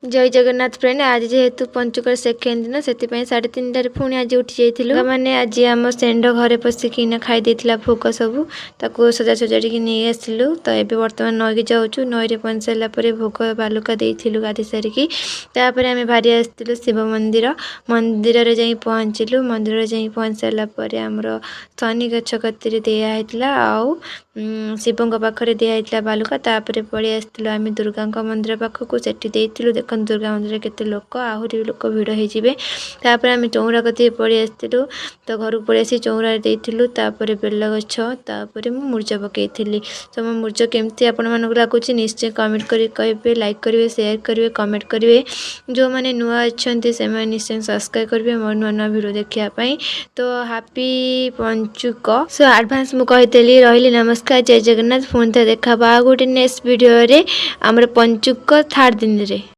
ଜୟ Jagannath friend. ଆଜି ଯେହେତୁ ପଞ୍ଚୁକର second ଦିନ, ସେଥିପାଇଁ 3:30ରେ ପୁଣି ଆଜି ଉଠି ଯାଇଥିଲୁ। ମାନେ ଆଜି ଆମ ଷେଣ୍ଢ ଘରେ ପଶିକିନା ଖାଇ ଦେଇଥିଲା ଭୋଗ ସବୁ। ତାକୁ ସଜା ସଜାଡ଼ିକି ନେଇ ଆସିଲୁ। ତ ଏବେ ବର୍ତ୍ତମାନ ନଈକି ଯାଉଛୁ। ନଈରେ ପହଞ୍ଚି ସାରିଲା ପରେ ଭୋଗ ବାଲୁକା ଦେଇଥିଲୁ ଗାଧୋଇ ସାରିକି। ତାପରେ ଆମେ ବାହାରି ଆସିଥିଲୁ ଶିବ ମନ୍ଦିର। ମନ୍ଦିରରେ ଯାଇ ପହଞ୍ଚିଲୁ। ମନ୍ଦିରରେ ଯାଇ ପହଞ୍ଚି ସାରିଲା ପରେ ଆମର ଶନି ଗଛ କତିରେ ଦିଆ ହେଇଥିଲା ଆଉ ଶିବଙ୍କ ପାଖରେ ଦିଆ ହେଇଥିଲା ବାଲୁକା। ତାପରେ ପଳେଇ ଆସିଥିଲୁ ଆମେ ଦୁର୍ଗାଙ୍କ ମନ୍ଦିର ପାଖକୁ, ସେଠି ଦେଇଥିଲୁ। ଦେଖନ୍ତୁ, ଦୁର୍ଗା ମନ୍ଦିରରେ କେତେ ଲୋକ, ଆହୁରି ବି ଲୋକ ଭିଡ଼ ହେଇଯିବେ। ତାପରେ ଆମେ ଚଉରା କତିକି ପଳେଇ ଆସିଥିଲୁ। ତ ଘରକୁ ପଳେଇ ଆସି ଚଉରାରେ ଦେଇଥିଲୁ। ତାପରେ ବେଲ ଗଛ, ତାପରେ ମୁଁ ମୁର୍ଜ ପକେଇଥିଲି। ତ ମୋ ମୁର୍ଜ କେମିତି ଆପଣମାନଙ୍କୁ ଲାଗୁଛି, ନିଶ୍ଚୟ କମେଣ୍ଟ କରି କହିବେ। ଲାଇକ୍ କରିବେ, ସେୟାର କରିବେ, କମେଣ୍ଟ କରିବେ। ଯେଉଁମାନେ ନୂଆ ଅଛନ୍ତି, ସେମାନେ ନିଶ୍ଚୟ ସବସ୍କ୍ରାଇବ୍ କରିବେ ମୋର ନୂଆ ନୂଆ ଭିଡ଼ିଓ ଦେଖିବା ପାଇଁ। ତ ହାପି ପଞ୍ଚୁକ। ସୋ ଆଡ଼ଭାନ୍ସ ମୁଁ କହିଦେଲି। ରହିଲି, ନମସ୍କାର, ଜୟ ଜଗନ୍ନାଥ। ପୁଣି ଥରେ ଦେଖା ହବ ଆଉ ଗୋଟେ ନେକ୍ସଟ ଭିଡ଼ିଓରେ, ଆମର ପଞ୍ଚୁକ ଥାର୍ଡ଼ ଦିନରେ।